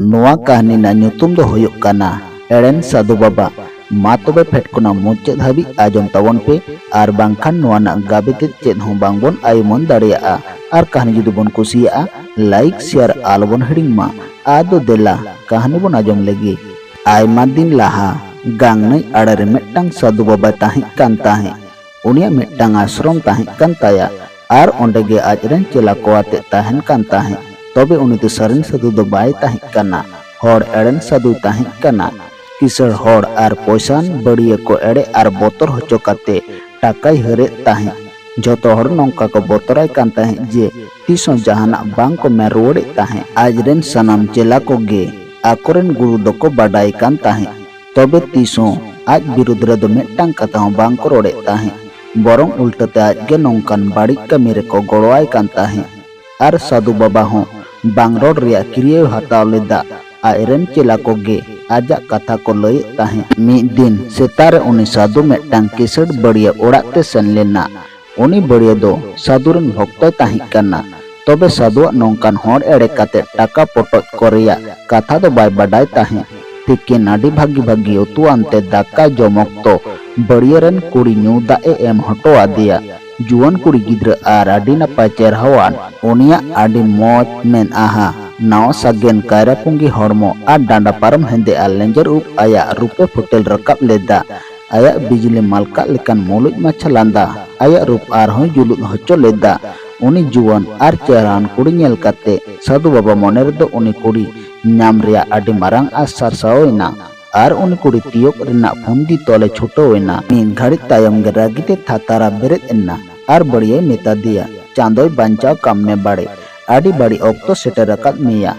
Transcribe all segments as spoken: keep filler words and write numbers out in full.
ᱱᱚᱣᱟ ᱠᱟᱹᱦᱱᱤ ᱨᱮᱱᱟᱜ ᱧᱩᱛᱩᱢ ᱫᱚ ᱦᱩᱭᱩᱜ ᱠᱟᱱᱟ ᱮᱲᱮᱱ ᱥᱟᱹᱫᱷᱩ ᱵᱟᱵᱟ᱾ ᱢᱟ ᱛᱚᱵᱮ ᱯᱷᱮᱰ ᱠᱷᱚᱱᱟᱜ ᱢᱩᱪᱟᱹᱫ ᱦᱟᱹᱵᱤᱡ ᱟᱸᱡᱚᱢ ᱛᱟᱵᱚᱱ ᱯᱮ, ᱟᱨ ᱵᱟᱝᱠᱷᱟᱱ ᱱᱚᱣᱟ ᱨᱮᱱᱟᱜ ᱜᱟᱵᱮ ᱛᱮᱫ ᱪᱮᱫ ᱦᱚᱸ ᱵᱟᱝᱵᱚᱱ ᱟᱭᱩᱢᱟᱹᱱ ᱫᱟᱲᱮᱭᱟᱜᱼᱟ᱾ ᱟᱨ ᱠᱟᱹᱦᱱᱤ ᱡᱩᱫᱤ ᱵᱚᱱ ᱠᱩᱥᱤᱭᱟᱜᱼᱟ, ᱞᱟᱭᱤᱠ, ᱥᱮᱭᱟᱨ ᱟᱞᱚᱵᱚᱱ ᱦᱤᱲᱤᱧ ᱢᱟ᱾ ᱟᱫᱚ ᱫᱮᱞᱟ, ᱠᱟᱹᱦᱱᱤ ᱵᱚᱱ ᱟᱸᱡᱚᱢ ᱞᱮᱜᱮ᱾ ᱟᱭᱢᱟ ᱫᱤᱱ ᱞᱟᱦᱟ ᱜᱟᱝᱱᱟᱹᱭ ᱟᱲᱮ ᱨᱮ ᱢᱤᱫᱴᱟᱝ ᱥᱟᱹᱫᱷᱩ ᱵᱟᱵᱟᱭ ᱛᱟᱦᱮᱸ ᱠᱟᱱ ᱛᱟᱦᱮᱸᱫ᱾ ᱩᱱᱤᱭᱟᱜ ᱢᱤᱫᱴᱟᱝ ᱟᱥᱨᱚᱢ ᱛᱟᱦᱮᱸ ᱠᱟᱱ ᱛᱟᱭᱟ, ᱟᱨ ᱚᱸᱰᱮ ᱜᱮ ᱟᱡᱨᱮᱱ ᱪᱮᱞᱟ ᱠᱚ ᱟᱛᱮ ᱛᱟᱦᱮᱱ ᱠᱟᱱ ᱛᱟᱦᱮᱸᱫ᱾ ᱛᱚᱵᱮ ᱩᱱᱤ ᱫᱚ ᱥᱟᱹᱨᱤᱱ ᱥᱟᱹᱫᱷᱩ ᱫᱚ ᱵᱟᱭ ᱛᱟᱦᱮᱸ ᱠᱟᱱᱟ, ᱦᱚᱲ ᱮᱲᱮᱱ ᱥᱟᱹᱫᱷᱩᱭ ᱛᱟᱦᱮᱸ ᱠᱟᱱᱟ᱾ ᱠᱤᱥᱟᱹᱬ ᱦᱚᱲ ᱟᱨ ᱯᱚᱭᱥᱟᱱ ᱵᱟᱹᱲᱤᱭᱟᱹ ᱠᱚ ᱮᱲᱮ ᱟᱨ ᱵᱚᱛᱚᱨ ᱦᱚᱪᱚ ᱠᱟᱛᱮ ᱴᱟᱠᱟᱭ ᱦᱟᱹᱨᱮᱫ ᱛᱟᱦᱮᱸᱫ᱾ ᱡᱷᱚᱛᱚ ᱦᱚᱲ ᱱᱚᱝᱠᱟ ᱠᱚ ᱵᱚᱛᱚᱨᱟᱭ ᱠᱟᱱ ᱛᱟᱦᱮᱸᱫ ᱡᱮ ᱛᱤᱥ ᱦᱚᱸ ᱡᱟᱦᱟᱱᱟᱜ ᱵᱟᱝ ᱠᱚ ᱢᱮᱱ ᱨᱩᱣᱟᱹᱲᱮᱫ ᱛᱟᱦᱮᱸᱫ᱾ ᱟᱡᱨᱮᱱ ᱥᱟᱱᱟᱢ ᱪᱮᱞᱟ ᱠᱚᱜᱮ ᱟᱠᱚᱨᱮᱱ ᱜᱩᱨᱩ ᱫᱚᱠᱚ ᱵᱟᱰᱟᱭ ᱠᱟᱱ ᱛᱟᱦᱮᱸᱫ᱾ ᱛᱚᱵᱮ ᱛᱤᱥ ᱦᱚᱸ ᱟᱡ ᱵᱤᱨᱩᱫᱷ ᱨᱮᱫᱚ ᱢᱤᱫᱴᱟᱝ ᱠᱟᱛᱷᱟ ᱦᱚᱸ ᱵᱟᱝ ᱠᱚ ᱨᱚᱲᱮᱫ ᱛᱟᱦᱮᱸᱫ᱾ ᱵᱚᱨᱚᱝ ᱩᱞᱴᱟᱹᱛᱮ ᱟᱡ ᱜᱮ ᱱᱚᱝᱠᱟᱱ ᱵᱟᱹᱲᱤᱡ ᱠᱟᱹᱢᱤ ᱨᱮᱠᱚ ᱜᱚᱲᱚᱣᱟᱭ ᱠᱟᱱ ᱛᱟᱦᱮᱸᱫ᱾ ᱟᱨ ᱥᱟᱹᱫᱷᱩ ᱵᱟᱵᱟ ᱦᱚᱸ ᱵᱟᱝ ᱨᱚᱲ ᱨᱮᱭᱟᱜ ᱠᱤᱨᱭᱟᱹᱭ ᱦᱟᱛᱟᱣ ᱞᱮᱫᱟ᱾ ᱟᱡᱨᱮᱱ ᱪᱮᱞᱟ ᱠᱚᱜᱮ ᱟᱡᱟᱜ ᱠᱟᱛᱷᱟ ᱠᱚ ᱞᱟᱹᱭᱮᱫ ᱛᱟᱦᱮᱸᱫ᱾ ᱢᱤᱫ ᱫᱤᱱ ᱥᱮᱛᱟᱜ ᱨᱮ ᱩᱱᱤ ᱥᱟᱹᱫᱷᱩ ᱢᱤᱫᱴᱟᱝ ᱠᱤᱥᱟᱹᱬ ᱵᱟᱹᱲᱤᱭᱟᱹ ᱚᱲᱟᱜ ᱛᱮ ᱥᱮᱱ ᱞᱮᱱᱟ᱾ ᱩᱱᱤ ᱵᱟᱹᱲᱤᱭᱟᱹ ᱫᱚ ᱥᱟᱹᱫᱷᱩ ᱨᱮᱱ ᱵᱷᱚᱠᱛᱚᱭ ᱛᱟᱦᱮᱸ ᱠᱟᱱᱟ᱾ ᱛᱚᱵᱮ ᱥᱟᱹᱫᱷᱩᱣᱟᱜ ᱱᱚᱝᱠᱟᱱ ᱦᱚᱲ ᱮᱲᱮ ᱠᱟᱛᱮ ᱴᱟᱠᱟ ᱯᱚᱴᱚᱡ ᱠᱚ ᱨᱮᱭᱟᱜ ᱠᱟᱛᱷᱟ ᱫᱚ ᱵᱟᱭ ᱵᱟᱰᱟᱭ ᱛᱟᱦᱮᱸᱫ᱾ ᱛᱤᱠᱤᱱ ᱟᱹᱰᱤ ᱵᱷᱟᱹᱜᱤ ᱵᱷᱟᱹᱜᱤ ᱩᱛᱩ ᱟᱱᱛᱮ ᱫᱟᱠᱟ ᱡᱚᱢ ᱚᱠᱛᱚ ᱵᱟᱹᱲᱤᱭᱟᱹ ᱨᱮᱱ ᱠᱩᱲᱤ ᱧᱩ ᱫᱟᱜ ᱮ ᱮᱢ ᱦᱚᱴᱚ ᱟᱫᱮᱭᱟ᱾ ᱡᱩᱣᱟᱹᱱ ᱠᱩᱲᱤ ᱜᱤᱫᱽᱨᱟᱹ ᱟᱨ ᱟᱹᱰᱤ ᱱᱟᱯᱟᱭ ᱪᱮᱨᱦᱟᱣᱟᱱ᱾ ᱩᱱᱤᱭᱟᱜ ᱟᱹᱰᱤ ᱢᱚᱡᱽ ᱢᱮᱱᱟᱜᱼᱟ᱾ ᱱᱟᱣᱟ ᱥᱟᱜᱮᱱ ᱠᱟᱭᱨᱟ ᱯᱩᱸᱜᱤ ᱦᱚᱲᱢᱚ ᱟᱨ ᱰᱟᱸᱰᱟ ᱯᱟᱨᱚᱢ ᱦᱮᱸᱫᱮ ᱟᱨ ᱞᱮᱸᱡᱮᱨ ᱩᱵ ᱟᱭᱟᱜ ᱨᱩᱯᱮ ᱯᱷᱩᱴᱮᱞ ᱨᱟᱠᱟᱵ ᱞᱮᱫᱟ᱾ ᱟᱭᱟᱜ ᱵᱤᱡᱽᱞᱤ ᱢᱟᱞᱠᱟᱜ ᱞᱮᱠᱟᱱ ᱢᱩᱞᱩᱡ ᱢᱟᱪᱷᱟ ᱞᱟᱸᱫᱟ ᱟᱭᱟᱜ ᱨᱩᱯ ᱟᱨᱦᱚᱸᱭ ᱡᱩᱞᱩᱫ ᱦᱚᱪᱚ ᱞᱮᱫᱟ᱾ ᱩᱱᱤ ᱡᱩᱣᱟᱹᱱ ᱟᱨ ᱪᱮᱦᱨᱟᱱ ᱠᱩᱲᱤ ᱧᱮᱞ ᱠᱟᱛᱮ ᱥᱟᱹᱫᱷᱩ ᱵᱟᱵᱟ ᱢᱚᱱᱮ ᱨᱮᱫᱚ ᱩᱱᱤ ᱠᱩᱲᱤ ᱧᱟᱢ ᱨᱮᱭᱟᱜ ᱟᱹᱰᱤ ᱢᱟᱨᱟᱝ ᱟᱥ ᱥᱟᱨᱥᱟᱣ ᱮᱱᱟ᱾ ᱟᱨ ᱩᱱᱤ ᱠᱩᱲᱤ ᱛᱤᱭᱳᱜ ᱨᱮᱱᱟᱜ ᱯᱷᱩᱱᱫᱤ ᱛᱚᱞᱮ ᱪᱷᱩᱴᱟᱹᱣ ᱮᱱᱟ᱾ ᱢᱤᱫ ᱜᱷᱟᱹᱲᱤᱡ ᱛᱟᱭᱚᱢ ᱜᱮ ᱨᱟᱹᱜᱤ ᱛᱮ ᱛᱷᱟᱛᱟᱨᱟ ᱵᱮᱨᱮᱫ ᱮᱱᱟ ᱟᱨ ᱵᱟᱹᱲᱤᱭᱟᱹᱭ ᱢᱮᱛᱟ ᱫᱮᱭᱟ, "ᱪᱟᱸᱫᱚᱭ ᱵᱟᱧᱪᱟᱣ ᱠᱟᱢ ᱢᱮ ᱵᱟᱲᱮ, ᱟᱹᱰᱤ ᱵᱟᱹᱲᱤᱡ ᱚᱠᱛᱚ ᱥᱮᱴᱮᱨ ᱟᱠᱟᱫ ᱢᱮᱭᱟ᱾"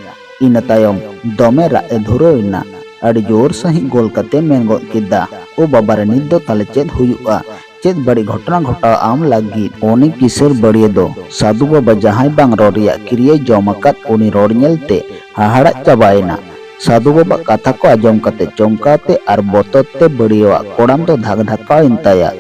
ᱤᱱᱟᱹ ᱛᱟᱭᱚᱢ ᱫᱚᱢᱮ ᱨᱟᱜ ᱮ ᱫᱷᱩᱨᱟᱹᱣ ᱮᱱᱟ᱾ ᱟᱹᱰᱤ ᱡᱳᱨ ᱥᱟᱺᱦᱤᱡ ᱜᱳᱞ ᱠᱟᱛᱮ ᱢᱮᱱ ᱜᱚᱫ ᱠᱮᱫᱟ, "ᱳ ᱵᱟᱵᱟ ᱨᱮ, ᱱᱤᱛ ᱫᱚ ᱛᱟᱦᱞᱮ ᱪᱮᱫ ᱦᱩᱭᱩᱜᱼᱟ? ᱪᱮᱫ ᱵᱟᱹᱲᱤᱡ ᱜᱷᱚᱴᱚᱱᱟ ᱜᱷᱚᱴᱟᱣ ᱟᱢ ᱞᱟᱹᱜᱤᱫ?" ᱩᱱᱤ ᱠᱤᱥᱟᱹᱬ ᱵᱟᱹᱲᱤᱭᱟᱹ ᱫᱚ ᱥᱟᱹᱫᱷᱩ ᱵᱟᱵᱟ ᱡᱟᱦᱟᱸᱭ ᱵᱟᱝ ᱨᱚᱲ ᱨᱮᱭᱟᱜ ᱠᱤᱨᱭᱟᱹᱭ ᱡᱚᱢ ᱟᱠᱟᱫ, ᱩᱱᱤ ᱨᱚᱲ ᱧᱮᱞᱛᱮ ᱦᱟᱦᱟᱲᱟᱜ ᱪᱟᱵᱟᱭᱮᱱᱟ᱾ ᱥᱟᱹᱫᱷᱩ ᱵᱟᱵᱟᱜ ᱠᱟᱛᱷᱟ ᱠᱚ ᱟᱸᱡᱚᱢ ᱠᱟᱛᱮ ᱪᱚᱢᱠᱟᱣ ᱛᱮ ᱟᱨ ᱵᱚᱛᱚᱨ ᱛᱮ ᱵᱟᱹᱲᱤᱭᱟᱹᱣᱟᱜ ᱠᱚᱲᱟᱢ ᱫᱚ ᱫᱷᱟᱠ ᱫᱷᱟᱠᱟᱣ ᱮᱱ ᱛᱟᱭᱟ᱾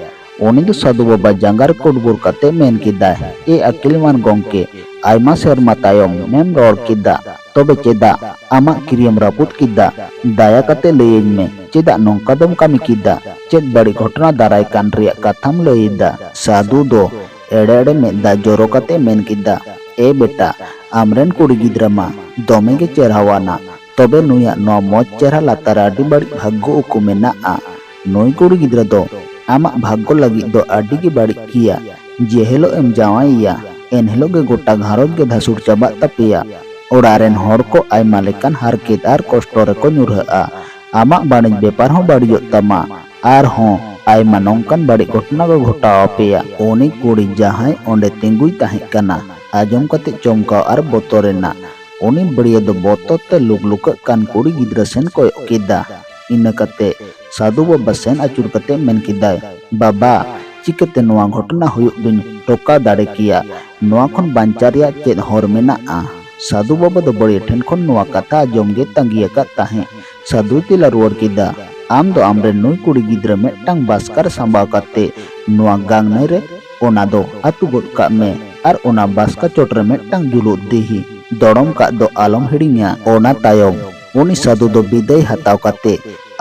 ᱩᱱᱤ ᱫᱚ ᱥᱟᱹᱫᱷᱩ ᱵᱟᱵᱟ ᱡᱟᱸᱜᱟ ᱨᱮ ᱠᱩᱰᱵᱩᱨ ᱠᱟᱛᱮ ᱢᱮᱱ ᱠᱮᱫᱟᱭ, "ᱮ ᱟᱹᱠᱤᱞᱢᱟᱱ ᱜᱚᱢᱠᱮ, ᱟᱭᱢᱟ ᱥᱮᱨᱢᱟ ᱛᱟᱭᱚᱢ ᱮᱢ ᱨᱚᱲ ᱠᱮᱫᱟ᱾ ᱛᱚᱵᱮ ᱪᱮᱫᱟᱜ ᱟᱢᱟᱜ ᱠᱤᱨᱤᱭᱮᱢ ᱨᱟᱹᱯᱩᱫ ᱠᱮᱫᱟ? ᱫᱟᱭᱟ ᱠᱟᱛᱮ ᱞᱟᱹᱭᱟᱹᱧ ᱢᱮ, ᱪᱮᱫᱟᱜ ᱱᱚᱝᱠᱟ ᱫᱚᱢ ᱠᱟᱹᱢᱤ ᱠᱮᱫᱟ? ᱪᱮᱫ ᱵᱟᱹᱲᱤᱡ ᱜᱷᱚᱴᱚᱱᱟ ᱫᱟᱨᱟᱭ ᱠᱟᱱ ᱨᱮᱭᱟᱜ ᱠᱟᱛᱷᱟᱢ ᱞᱟᱹᱭ ᱮᱫᱟ? ᱥᱟᱹᱫᱷᱩ ᱫᱚ ᱮᱲᱮ ᱮᱲᱮ ᱢᱮᱫ ᱫᱟᱜ ᱡᱚᱨᱚ ᱠᱟᱛᱮ ᱢᱮᱱ ᱠᱮᱫᱟ, ᱮ ᱵᱮᱴᱟ, ᱟᱢᱨᱮᱱ ᱠᱩᱲᱤ ᱜᱤᱫᱽᱨᱟᱹ ᱢᱟ ᱫᱚᱢᱮ ᱜᱮ ᱪᱮᱨᱦᱟᱣᱟᱱᱟ, ᱛᱚᱵᱮ ᱱᱩᱭᱟᱜ ᱱᱚᱣᱟ ᱢᱚᱡᱽ ᱪᱮᱦᱨᱟ ᱞᱟᱛᱟᱨ ᱨᱮ ᱟᱹᱰᱤ ᱵᱟᱹᱲᱤᱡ ᱵᱷᱟᱜᱽᱜᱚ ᱩᱠᱩ ᱢᱮᱱᱟᱜᱼᱟ᱾ ᱱᱩᱭ ᱠᱩᱲᱤ ᱜᱤᱫᱽᱨᱟᱹ ᱫᱚ ᱟᱢᱟᱜ ᱵᱷᱟᱜᱽᱜᱚ ᱞᱟᱹᱜᱤᱫ ᱫᱚ ᱟᱹᱰᱤ ᱜᱮ ᱵᱟᱹᱲᱤᱡ ᱜᱮᱭᱟ᱾ ᱡᱮ ᱦᱤᱞᱳᱜ ᱮᱢ ᱡᱟᱶᱟᱭᱮᱭᱟ, ᱮᱱ ᱦᱤᱞᱳᱜ ᱜᱮ ᱜᱚᱴᱟ ᱜᱷᱟᱨᱚᱸᱡᱽ ᱜᱮ ᱫᱷᱟᱥᱩᱲ ᱪᱟᱵᱟᱜ ᱛᱟᱯᱮᱭᱟ᱾ ᱚᱲᱟᱜ ᱨᱮᱱ ᱦᱚᱲ ᱠᱚ ᱟᱭᱢᱟ ᱞᱮᱠᱟᱱ ᱦᱟᱨᱠᱮᱛ ᱟᱨ ᱠᱚᱥᱴᱚ ᱨᱮᱠᱚ ᱧᱩᱨᱦᱟᱹᱜᱼᱟ᱾ ᱟᱢᱟᱜ ᱵᱟᱹᱱᱤᱡᱽ ᱵᱮᱯᱟᱨ ᱦᱚᱸ ᱵᱟᱹᱲᱤᱡᱚᱜ ᱛᱟᱢᱟ᱾ ᱟᱨᱦᱚᱸ ᱟᱭᱢᱟ ᱱᱚᱝᱠᱟᱱ ᱵᱟᱹᱲᱤᱡ ᱜᱷᱚᱴᱚᱱᱟ ᱠᱚ ᱜᱷᱚᱴᱟᱣ ᱟᱯᱮᱭᱟ᱾ ᱩᱱᱤ ᱠᱩᱲᱤ ᱡᱟᱦᱟᱸᱭ ᱚᱸᱰᱮ ᱛᱤᱸᱜᱩᱭ ᱛᱟᱦᱮᱸ ᱠᱟᱱᱟ, ᱟᱸᱡᱚᱢ ᱠᱟᱛᱮ ᱪᱚᱢᱠᱟᱣ ᱟᱨ ᱵᱚᱛᱚᱨ ᱮᱱᱟ᱾ ᱩᱱᱤ ᱵᱟᱹᱲᱤᱭᱟᱹ ᱫᱚ ᱵᱚᱛᱚᱨ ᱛᱮ ᱞᱩᱠᱞᱩᱠᱟᱹᱜ ᱠᱟᱱ ᱠᱩᱲᱤ ᱜᱤᱫᱽᱨᱟᱹ ᱥᱮᱱ ᱠᱚᱭᱚᱜ ᱠᱮᱫᱟ᱾ ᱤᱱᱟᱹ ᱠᱟᱛᱮ ᱥᱟᱹᱫᱷᱩ ᱵᱟᱵᱟ ᱥᱮᱱ ᱟᱹᱪᱩᱨ ᱠᱟᱛᱮ ᱢᱮᱱ ᱠᱮᱫᱟᱭ, ᱵᱟᱵᱟ, ᱪᱤᱠᱟᱹᱛᱮ ᱱᱚᱣᱟ ᱜᱷᱚᱴᱚᱱᱟ ᱦᱩᱭᱩᱜ ᱫᱩᱧ ᱴᱚᱠᱟᱣ ᱫᱟᱲᱮ ᱠᱮᱭᱟ? ᱱᱚᱣᱟ ᱠᱷᱚᱱ ᱵᱟᱧᱪᱟᱣ ᱨᱮᱭᱟᱜ ᱪᱮᱫ ᱦᱚᱨ ᱢᱮᱱᱟᱜᱼᱟ? ᱥᱟᱹᱫᱷᱩ ᱵᱟᱵᱟ ᱫᱚ ᱵᱟᱹᱲᱤᱭᱟᱹ ᱴᱷᱮᱱ ᱠᱷᱚᱱ ᱱᱚᱣᱟ ᱠᱟᱛᱷᱟ ᱟᱸᱡᱚᱢ ᱜᱮ ᱛᱟᱸᱜᱤ ᱟᱠᱟᱫ ᱛᱟᱦᱮᱸ᱾ ᱥᱟᱹᱫᱷᱩᱭ ᱛᱮᱞᱟ ᱨᱩᱣᱟᱹᱲ ᱠᱮᱫᱟ, ᱟᱢ ᱫᱚ ᱟᱢᱨᱮᱱ ᱱᱩᱭ ᱠᱩᱲᱤ ᱜᱤᱫᱽᱨᱟᱹ ᱢᱤᱫᱴᱟᱝ ᱵᱟᱥᱠᱟ ᱨᱮ ᱥᱟᱢᱵᱟᱣ ᱠᱟᱛᱮ ᱱᱚᱣᱟ ᱜᱟᱝ ᱱᱟᱹᱭ ᱨᱮ ᱚᱱᱟ ᱫᱚ ᱟᱹᱛᱩ ᱜᱚᱫ ᱠᱟᱜ ᱢᱮ ᱟᱨ ᱚᱱᱟ ᱵᱟᱥᱠᱟ ᱪᱚᱴ ᱨᱮ ᱢᱤᱫᱴᱟᱝ ᱡᱩᱞᱩᱜ ᱫᱤᱦᱤ ᱫᱚᱲᱚᱢ ᱠᱟᱜ ᱫᱚ ᱟᱞᱚᱢ ᱦᱤᱲᱤᱧᱟ᱾ ᱚᱱᱟ ᱛᱟᱭᱚᱢ ᱩᱱᱤ ᱥᱟᱹᱫᱷᱩ ᱫᱚ ᱵᱤᱫᱟᱹᱭ ᱦᱟᱛᱟᱣ ᱠᱟᱛᱮ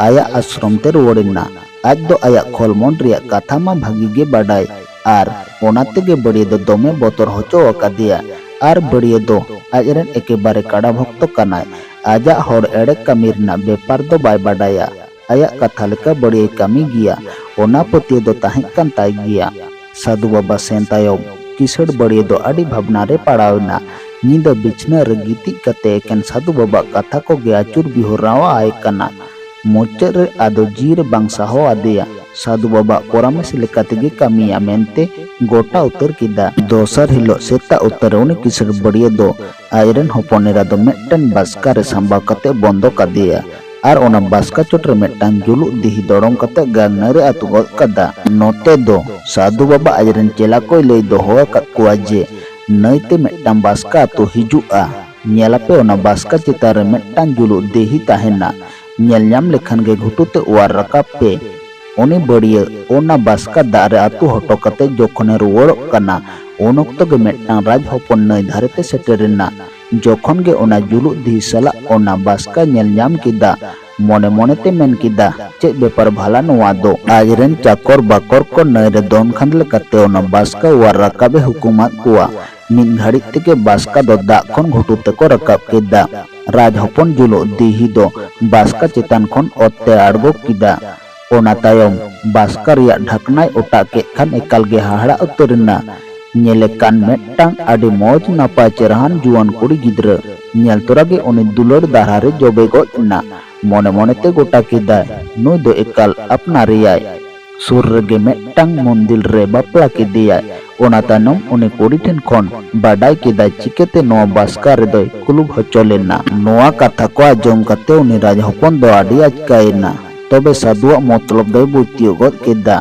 ᱟᱭᱟᱜ ᱟᱥᱨᱚᱢ ᱛᱮ ᱨᱩᱣᱟᱹᱲ ᱮᱱᱟ᱾ ᱟᱡ ᱫᱚ ᱟᱭᱟᱜ ᱠᱷᱚᱞᱢᱚᱱ ᱨᱮᱭᱟᱜ ᱠᱟᱛᱷᱟ ᱢᱟ ᱵᱷᱟᱹᱜᱤ ᱜᱮ ᱵᱟᱰᱟᱭ, ᱟᱨ ᱚᱱᱟ ᱛᱮᱜᱮ ᱵᱟᱹᱲᱤᱭᱟᱹ ᱫᱚ ᱫᱚᱢᱮ ᱵᱚᱛᱚᱨ ᱦᱚᱪᱚ ᱟᱠᱟᱫᱮᱭᱟ᱾ ᱟᱨ ᱵᱟᱹᱲᱤᱭᱟᱹ ᱫᱚ ᱟᱡᱨᱮᱱ ᱮᱠᱮᱵᱟᱨᱮ ᱠᱟᱰᱟ ᱵᱷᱚᱠᱛᱚ ᱠᱟᱱᱟᱭ᱾ ᱟᱡᱟᱜ ᱦᱚᱲ ᱮᱲᱮ ᱠᱟᱹᱢᱤ ᱨᱮᱱᱟᱜ ᱵᱮᱯᱟᱨ ᱫᱚ ᱵᱟᱭ ᱵᱟᱰᱟᱭᱟ᱾ ᱟᱭᱟᱜ ᱠᱟᱛᱷᱟ ᱞᱮᱠᱟ ᱵᱟᱹᱲᱤᱭᱟᱹᱭ ᱠᱟᱹᱢᱤ ᱜᱮᱭᱟ, ᱚᱱᱟ ᱯᱟᱹᱛᱭᱟᱹᱣ ᱫᱚ ᱛᱟᱦᱮᱸ ᱠᱟᱱ ᱛᱟᱭ ᱜᱮᱭᱟ᱾ ᱥᱟᱹᱫᱷᱩ ᱵᱟᱵᱟ ᱥᱮᱱ ᱛᱟᱭᱚᱢ ᱠᱤᱥᱟᱹᱬ ᱵᱟᱹᱲᱤᱭᱟᱹ ᱫᱚ ᱟᱹᱰᱤ ᱵᱷᱟᱵᱽᱱᱟ ᱨᱮ ᱯᱟᱲᱟᱣ ᱮᱱᱟ᱾ ᱧᱤᱫᱟᱹ ᱵᱤᱪᱷᱱᱟᱹ ᱨᱮ ᱜᱤᱛᱤᱡ ᱠᱟᱛᱮ ᱮᱠᱮᱱ ᱥᱟᱹᱫᱷᱩ ᱵᱟᱵᱟᱜ ᱠᱟᱛᱷᱟ ᱠᱚᱜᱮ ᱟᱹᱪᱩᱨ ᱵᱤᱦᱩᱨᱟᱣ ᱟᱭ ᱠᱟᱱᱟ᱾ ᱢᱩᱪᱟᱹᱫ ᱨᱮ ᱟᱫᱚ ᱡᱤᱣᱤ ᱨᱮ ᱵᱟᱝ ᱥᱟᱦᱚ ᱟᱫᱮᱭᱟ᱾ ᱥᱟᱹᱫᱷᱩ ᱵᱟᱵᱟᱜ ᱯᱚᱨᱟᱢᱮᱥ ᱞᱮᱠᱟ ᱛᱮᱜᱮ ᱠᱟᱹᱢᱤᱭᱟ ᱢᱮᱱᱛᱮ ᱜᱚᱴᱟ ᱩᱛᱟᱹᱨ ᱠᱮᱫᱟ᱾ ᱫᱚᱥᱟᱨ ᱦᱤᱞᱳᱜ ᱥᱮᱛᱟᱜ ᱩᱛᱟᱹᱨ ᱨᱮ ᱩᱱᱤ ᱠᱤᱥᱟᱹᱬ ᱵᱟᱹᱲᱤᱭᱟᱹ ᱫᱚ ᱟᱡᱨᱮᱱ ᱦᱚᱯᱚᱱ ᱮᱨᱟ ᱫᱚ ᱢᱤᱫᱴᱮᱱ ᱵᱟᱥᱠᱟ ᱨᱮ ᱥᱟᱢᱵᱟᱣ ᱠᱟᱛᱮ ᱵᱚᱱᱫᱚ ᱠᱟᱫᱮᱭᱟ ᱟᱨ ᱚᱱᱟ ᱵᱟᱥᱠᱟ ᱪᱚᱴ ᱨᱮ ᱢᱤᱫᱴᱟᱝ ᱡᱩᱞᱩᱜ ᱫᱤᱦᱤ ᱫᱚᱲᱚᱢ ᱠᱟᱛᱮ ᱜᱟᱝ ᱱᱟᱹᱭ ᱨᱮ ᱟᱹᱛᱩ ᱜᱚᱫ ᱠᱟᱫᱟ᱾ ᱱᱚᱛᱮ ᱫᱚ ᱥᱟᱹᱫᱷᱩ ᱵᱟᱵᱟ ᱟᱡᱨᱮᱱ ᱪᱮᱞᱟ ᱠᱚᱭ ᱞᱟᱹᱭ ᱫᱚᱦᱚ ᱟᱠᱟᱫ ᱠᱚᱣᱟ ᱡᱮ ᱱᱟᱹᱭ ᱛᱮ ᱢᱤᱫᱴᱟᱝ ᱵᱟᱥᱠᱟ ᱟᱹᱛᱩ ᱦᱤᱡᱩᱜᱼᱟ᱾ ᱧᱮᱞᱟᱯᱮ, ᱚᱱᱟ ᱵᱟᱥᱠᱟ ᱪᱮᱛᱟᱱ ᱨᱮ ᱢᱤᱫᱴᱟᱝ ᱡᱩᱞᱩᱜ ᱫᱤᱦᱤ ᱛᱟᱦᱮᱱᱟ᱾ ᱧᱮᱞ ᱧᱟᱢ ᱞᱮᱠᱷᱟᱱ ᱜᱮ ᱜᱷᱩᱴᱩ ᱛᱮ ᱚᱣᱟᱨ ᱨᱟᱠᱟᱵ ᱯᱮ᱾ ᱩᱱᱤ ᱵᱟᱹᱲᱤᱭᱟᱹ ᱚᱱᱟ ᱵᱟᱥᱠᱟ ᱫᱟᱜ ᱨᱮ ᱟᱹᱛᱩ ᱦᱚᱴᱚ ᱠᱟᱛᱮ ᱡᱚᱠᱷᱚᱱᱮ ᱨᱩᱣᱟᱹᱲᱚᱜ ᱠᱟᱱᱟ, ᱩᱱ ᱚᱠᱛᱚ ᱜᱮ ᱢᱤᱫᱴᱟᱝ ᱨᱟᱡᱽ ᱦᱚᱯᱚᱱ ᱱᱟᱹᱭ ᱫᱷᱟᱨᱮ ᱛᱮ ᱥᱮᱴᱮᱨ ᱮᱱᱟ᱾ ᱡᱚᱠᱷᱚᱱ ᱜᱮ ᱚᱱᱟ ᱡᱩᱞᱩᱜ ᱫᱷᱤ ᱥᱟᱞᱟᱜ ᱚᱱᱟ ᱵᱟᱥᱠᱟ ᱧᱮᱞ ᱧᱟᱢ ᱠᱮᱫᱟ, ᱢᱚᱱᱮ ᱢᱚᱱᱮᱛᱮ ᱢᱮᱱ ᱠᱮᱫᱟ, "ᱪᱮᱫ ᱵᱮᱯᱟᱨ ᱵᱷᱟᱞᱟ ᱱᱚᱣᱟ ᱫᱚ?" ᱟᱡᱨᱮᱱ ᱪᱟᱠᱚᱨ ᱵᱟᱠᱚᱨ ᱠᱚ ᱱᱟᱹᱭ ᱨᱮ ᱫᱚᱱ ᱠᱷᱟᱱ ᱞᱮᱠᱟᱛᱮ ᱚᱱᱟ ᱵᱟᱥᱠᱟ ᱚᱣᱟᱨ ᱨᱟᱠᱟᱵ ᱮ ᱦᱩᱠᱩᱢᱟᱫ ᱠᱚᱣᱟ᱾ ᱢᱤᱫ ᱜᱷᱟᱹᱲᱤᱡ ᱛᱮᱜᱮ ᱵᱟᱥᱠᱟ ᱫᱚ ᱫᱟᱜ ᱠᱷᱚᱱ ᱜᱷᱩᱴᱩ ᱛᱮᱠᱚ ᱨᱟᱠᱟᱵ ᱠᱮᱫᱟ᱾ ᱨᱟᱡᱽ ᱦᱚᱯᱚᱱ ᱡᱩᱞᱩᱜ ᱫᱤᱦᱤ ᱫᱚ ᱵᱟᱥᱠᱟ ᱪᱮᱛᱟᱱ ᱠᱷᱚᱱ ᱚᱛ ᱛᱮ ᱟᱬᱜᱚ ᱠᱮᱫᱟ᱾ ᱚᱱᱟ ᱛᱟᱭᱚᱢ ᱵᱟᱥᱠᱟ ᱨᱮᱭᱟᱜ ᱰᱷᱟᱠᱱᱟᱭ ᱚᱴᱟᱜ ᱠᱮᱫ ᱠᱷᱟᱱ ᱮᱠᱟᱞ ᱜᱮ ᱦᱟᱦᱟᱲᱟᱜ ᱩᱛᱟᱹᱨ ᱮᱱᱟ᱾ ᱧᱮᱞᱮ ᱠᱟᱱ ᱢᱤᱫᱴᱟᱝ ᱟᱹᱰᱤ ᱢᱚᱡᱽ ᱱᱟᱯᱟᱭ ᱪᱮᱨᱦᱟᱱ ᱡᱩᱣᱟᱹᱱ ᱠᱩᱲᱤ ᱜᱤᱫᱽᱨᱟᱹ ᱧᱮᱞ ᱛᱚᱨᱟ ᱜᱮ ᱩᱱᱤ ᱫᱩᱞᱟᱹᱲ ᱫᱟᱨᱦᱟ ᱨᱮ ᱡᱚᱵᱮ ᱜᱚᱫ ᱮᱱᱟ᱾ ᱢᱚᱱᱮ ᱢᱚᱱᱮᱛᱮ ᱜᱚᱴᱟ ᱠᱮᱫᱟᱭ, ᱱᱩᱭ ᱫᱚ ᱮᱠᱟᱞ ᱟᱯᱱᱟᱨᱮᱭᱟᱭ᱾ ᱥᱩᱨ ᱨᱮᱜᱮ ᱢᱤᱫᱴᱟᱝ ᱢᱚᱱᱫᱤᱨ ᱨᱮ ᱵᱟᱯᱞᱟ ᱠᱮᱫᱮᱭᱟᱭ᱾ ᱚᱱᱟ ᱛᱟᱭᱱᱚᱢ ᱩᱱᱤ ᱠᱩᱲᱤ ᱴᱷᱮᱱ ᱠᱷᱚᱱ ᱵᱟᱰᱟᱭ ᱠᱮᱫᱟᱭ ᱪᱤᱠᱟᱹᱛᱮ ᱱᱚᱣᱟ ᱵᱟᱥᱠᱟ ᱨᱮᱫᱚᱭ ᱠᱩᱞᱩᱵ ᱦᱚᱪᱚ ᱞᱮᱱᱟ᱾ ᱱᱚᱣᱟ ᱠᱟᱛᱷᱟ ᱠᱚ ᱟᱸᱡᱚᱢ ᱠᱟᱛᱮ ᱩᱱᱤ ᱨᱟᱡᱽ ᱦᱚᱯᱚᱱ ᱫᱚ ᱟᱹᱰᱤ ᱟᱪᱠᱟᱭᱮᱱᱟ᱾ ᱛᱚᱵᱮ ᱥᱟᱹᱫᱷᱩᱣᱟᱜ ᱢᱚᱛᱞᱚᱵ ᱫᱚᱭ ᱵᱩᱡᱽ ᱛᱤᱭᱳᱜ ᱜᱚᱫ ᱠᱮᱫᱟ᱾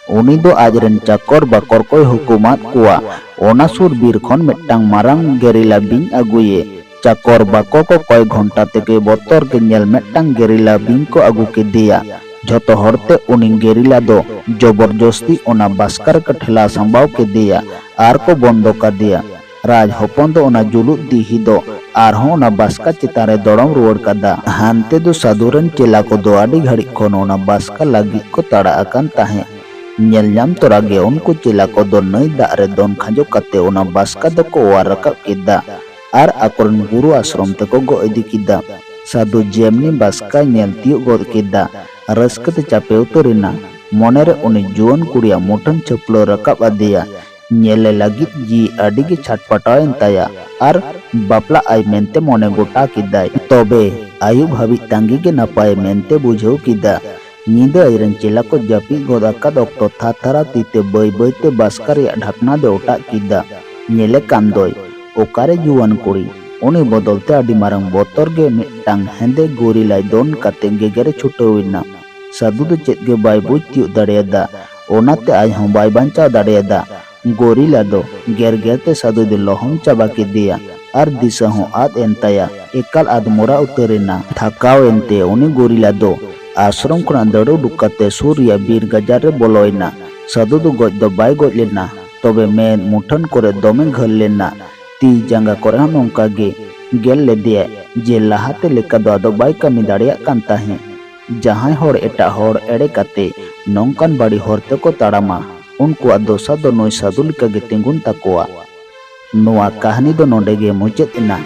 ᱩᱱᱤ ᱫᱚ ᱟᱡᱨᱮᱱ ᱪᱟᱠᱚᱨ ᱵᱟᱠᱚᱨ ᱠᱚᱭ ᱦᱩᱠᱩᱢᱟᱫ ᱠᱚᱣᱟ, ᱚᱱᱟ ᱥᱩᱨ ᱵᱤᱨ ᱠᱷᱚᱱ ᱢᱤᱫᱴᱟᱝ ᱢᱟᱨᱟᱝ ᱜᱮᱨᱤᱞᱟ ᱵᱤᱧ ᱟᱹᱜᱩᱭᱮ᱾ ᱪᱟᱠᱚᱨ ᱵᱟᱠᱚ ᱠᱚ ᱠᱚᱭ ᱜᱷᱚᱱᱴᱟ ᱛᱮᱜᱮ ᱵᱚᱛᱚᱨ ᱜᱮ ᱧᱮᱞ ᱢᱤᱫᱴᱟᱝ ᱜᱮᱨᱤᱞᱟ ᱵᱤᱧ ᱠᱚ ᱟᱹᱜᱩ ᱠᱮᱫᱮᱭᱟ᱾ ᱡᱷᱚᱛᱚ ᱦᱚᱲᱛᱮ ᱩᱱᱤ ᱜᱮᱨᱤᱞᱟ ᱫᱚ ᱡᱚᱵᱚᱨᱡᱚᱥᱛᱤ ᱚᱱᱟ ᱵᱟᱥᱠᱟ ᱨᱮᱠᱚ ᱴᱷᱮᱞᱟᱣ ᱥᱟᱢᱵᱟᱣ ᱠᱮᱫᱮᱭᱟ ᱟᱨ ᱠᱚ ᱵᱚᱱᱫᱚ ᱠᱟᱫᱮᱭᱟ᱾ ᱨᱟᱡᱽ ᱦᱚᱯᱚᱱ ᱫᱚ ᱚᱱᱟ ᱡᱩᱞᱩᱜ ᱫᱤᱦᱤ ᱫᱚ ᱟᱨᱦᱚᱸ ᱚᱱᱟ ᱵᱟᱥᱠᱟ ᱪᱮᱛᱟᱱ ᱨᱮ ᱫᱚᱲᱚᱢ ᱨᱩᱣᱟᱹᱲ ᱠᱟᱫᱟ᱾ ᱦᱟᱱᱛᱮ ᱫᱚ ᱥᱟᱹᱫᱷᱩ ᱨᱮᱱ ᱪᱮᱞᱟ ᱠᱚᱫᱚ ᱟᱹᱰᱤ ᱜᱷᱟᱹᱲᱤᱡ ᱠᱷᱚᱱ ᱚᱱᱟ ᱵᱟᱥᱠᱟ ᱞᱟᱹᱜᱤᱫ ᱠᱚ ᱛᱟᱲᱟ ᱟᱠᱟᱱ ᱛᱟᱦᱮᱸᱫ᱾ ᱧᱮᱞ ᱧᱟᱢ ᱛᱚᱨᱟ ᱜᱮ ᱩᱱᱠᱩ ᱪᱮᱞᱟ ᱠᱚᱫᱚ ᱱᱟᱹᱭ ᱫᱟᱜ ᱨᱮ ᱫᱚᱱ ᱠᱷᱟᱸᱡᱚ ᱠᱟᱛᱮ ᱚᱱᱟ ᱵᱟᱥᱠᱟ ᱫᱚᱠᱚ ᱚᱣᱟᱨ ᱨᱟᱠᱟᱵ ᱠᱮᱫᱟ ᱟᱨ ᱟᱠᱚᱨᱮᱱ ᱜᱩᱨᱩ ᱟᱥᱨᱚᱢ ᱛᱮᱠᱚ ᱜᱚᱜ ᱤᱫᱤ ᱠᱮᱫᱟ᱾ ᱥᱟᱹᱫᱷᱩ ᱡᱮᱢᱱᱤ ᱵᱟᱥᱠᱟᱭ ᱧᱮᱞ ᱛᱤᱭᱳᱜ ᱜᱚᱫ ᱠᱮᱫᱟ, ᱨᱟᱹᱥᱠᱟᱹ ᱛᱮ ᱪᱟᱯᱮ ᱩᱛᱟᱹᱨ ᱮᱱᱟ᱾ ᱢᱚᱱᱮᱨᱮ ᱩᱱᱤ ᱡᱩᱣᱟᱹᱱ ᱠᱩᱲᱤᱭᱟᱜ ᱢᱩᱴᱷᱟᱹᱱ ᱪᱷᱟᱹᱯᱞᱟᱹᱣ ᱨᱟᱠᱟᱵ ᱟᱫᱮᱭᱟ᱾ ᱧᱮᱞᱮ ᱞᱟᱹᱜᱤᱫ ᱡᱤᱣᱤ ᱟᱹᱰᱤ ᱜᱮ ᱪᱷᱟᱴᱯᱟᱴᱟᱣ ᱮᱱ ᱛᱟᱭᱟ ᱟᱨ ᱵᱟᱯᱞᱟᱜ ᱟᱭ ᱢᱮᱱᱛᱮ ᱢᱚᱱᱮ ᱜᱚᱴᱟ ᱠᱮᱫᱟᱭ᱾ ᱛᱚᱵᱮ ᱟᱹᱭᱩᱵ ᱦᱟᱹᱵᱤᱡ ᱛᱟᱺᱜᱤ ᱜᱮ ᱱᱟᱯᱟᱭ ᱢᱮᱱᱛᱮ ᱵᱩᱡᱷᱟᱹᱣ ᱠᱮᱫᱟ᱾ ᱧᱤᱫᱟᱹ ᱟᱡᱨᱮᱱ ᱪᱮᱞᱟ ᱠᱚ ᱡᱟᱹᱯᱤᱫ ᱜᱚᱫ ᱟᱠᱟᱫ ᱚᱠᱛᱚ ᱛᱷᱟᱨ ᱛᱷᱟᱨᱟᱣ ᱛᱤᱛᱮ ᱵᱟᱹᱭ ᱵᱟᱹᱭᱛᱮ ᱵᱟᱥᱠᱟ ᱨᱮᱭᱟᱜ ᱰᱷᱟᱠᱱᱟ ᱫᱚ ᱚᱴᱟᱜ ᱠᱮᱫᱟ᱾ ᱧᱮᱞᱮ ᱠᱟᱱ ᱫᱚᱭ, ᱚᱠᱟᱨᱮ ᱡᱩᱣᱟᱹᱱ ᱠᱩᱲᱤ? ᱩᱱᱤ ᱵᱚᱫᱚᱞ ᱛᱮ ᱟᱹᱰᱤ ᱢᱟᱨᱟᱝ ᱵᱚᱛᱚᱨ ᱜᱮ ᱢᱤᱫᱴᱟᱝ ᱦᱮᱸᱫᱮ ᱜᱚᱨᱤᱞᱟᱭ ᱫᱚᱱ ᱠᱟᱛᱮ ᱜᱮᱜᱮᱨᱮ ᱪᱷᱩᱴᱟᱹᱣ ᱮᱱᱟ᱾ ᱥᱟᱹᱫᱷᱩ ᱫᱚ ᱪᱮᱫ ᱜᱮ ᱵᱟᱭ ᱵᱩᱡᱽ ᱛᱤᱭᱳᱜ ᱫᱟᱲᱮᱭᱟᱫᱟ, ᱚᱱᱟᱛᱮ ᱟᱡ ᱦᱚᱸ ᱵᱟᱭ ᱵᱟᱧᱪᱟᱣ ᱫᱟᱲᱮᱭᱟᱫᱟ᱾ ᱜᱚᱨᱤᱞᱟ ᱫᱚ ᱜᱮᱨ ᱜᱮᱨ ᱛᱮ ᱥᱟᱹᱫᱷᱩ ᱫᱚ ᱞᱚᱦᱚᱢ ᱪᱟᱵᱟ ᱠᱮᱫᱮᱭᱟ ᱟᱨ ᱫᱤᱥᱟᱹ ᱦᱚᱸ ᱟᱫ ᱮᱱ ᱛᱟᱭᱟ᱾ ᱮᱠᱟᱞ ᱟᱫ ᱢᱚᱨᱟ ᱩᱛᱟᱹᱨ ᱮᱱᱟ᱾ ᱛᱷᱟᱠᱟᱣ ᱮᱱᱛᱮ ᱩᱱᱤ ᱜᱚᱨᱤᱞᱟ ᱫᱚ ᱟᱥᱨᱚᱢ ᱠᱷᱚᱱᱟᱜ ᱫᱟᱹᱲ ᱩᱰᱩᱠ ᱠᱟᱛᱮ ᱥᱩᱨ ᱨᱮᱭᱟᱜ ᱵᱤᱨ ᱜᱟᱡᱟᱲ ᱨᱮ ᱵᱚᱞᱚᱭᱮᱱᱟ᱾ ᱥᱟᱹᱫᱷᱩ ᱫᱚ ᱜᱚᱡ ᱫᱚ ᱵᱟᱭ ᱜᱚᱡ ᱞᱮᱱᱟ, ᱛᱚᱵᱮ ᱢᱮᱫ ᱢᱩᱴᱷᱟᱹᱱ ᱠᱚᱨᱮ ᱫᱚᱢᱮ ᱜᱷᱟᱹᱞ ᱞᱮᱱᱟ᱾ ᱛᱤ ᱡᱟᱸᱜᱟ ᱠᱚᱨᱮ ᱦᱚᱸ ᱱᱚᱝᱠᱟ ᱜᱮ ᱜᱮᱨ ᱞᱮᱫᱮᱭᱟᱭ ᱡᱮ ᱞᱟᱦᱟᱛᱮ ᱞᱮᱠᱟ ᱫᱚ ᱟᱫᱚ ᱵᱟᱭ ᱠᱟᱹᱢᱤ ᱫᱟᱲᱮᱭᱟᱜ ᱠᱟᱱ ᱛᱟᱦᱮᱸᱫ᱾ ᱡᱟᱦᱟᱸᱭ ᱦᱚᱲ ᱮᱴᱟᱜ ᱦᱚᱲ ᱮᱲᱮ ᱠᱟᱛᱮ ᱱᱚᱝᱠᱟᱱ ᱵᱟᱹᱲᱤᱡ ᱦᱚᱨ ᱛᱮᱠᱚ ᱛᱟᱲᱟᱢᱟ, ᱩᱱᱠᱩᱣᱟᱜ ᱫᱚᱥᱟ ᱫᱚ ᱱᱩᱭ ᱥᱟᱹᱫᱷᱩ ᱞᱮᱠᱟ ᱜᱮ ᱛᱤᱸᱜᱩᱱ ᱛᱟᱠᱚᱣᱟ᱾ ᱱᱚᱣᱟ ᱠᱟᱹᱦᱱᱤ ᱫᱚ ᱱᱚᱰᱮ ᱜᱮ ᱢᱩᱪᱟᱹᱫ ᱮᱱᱟ᱾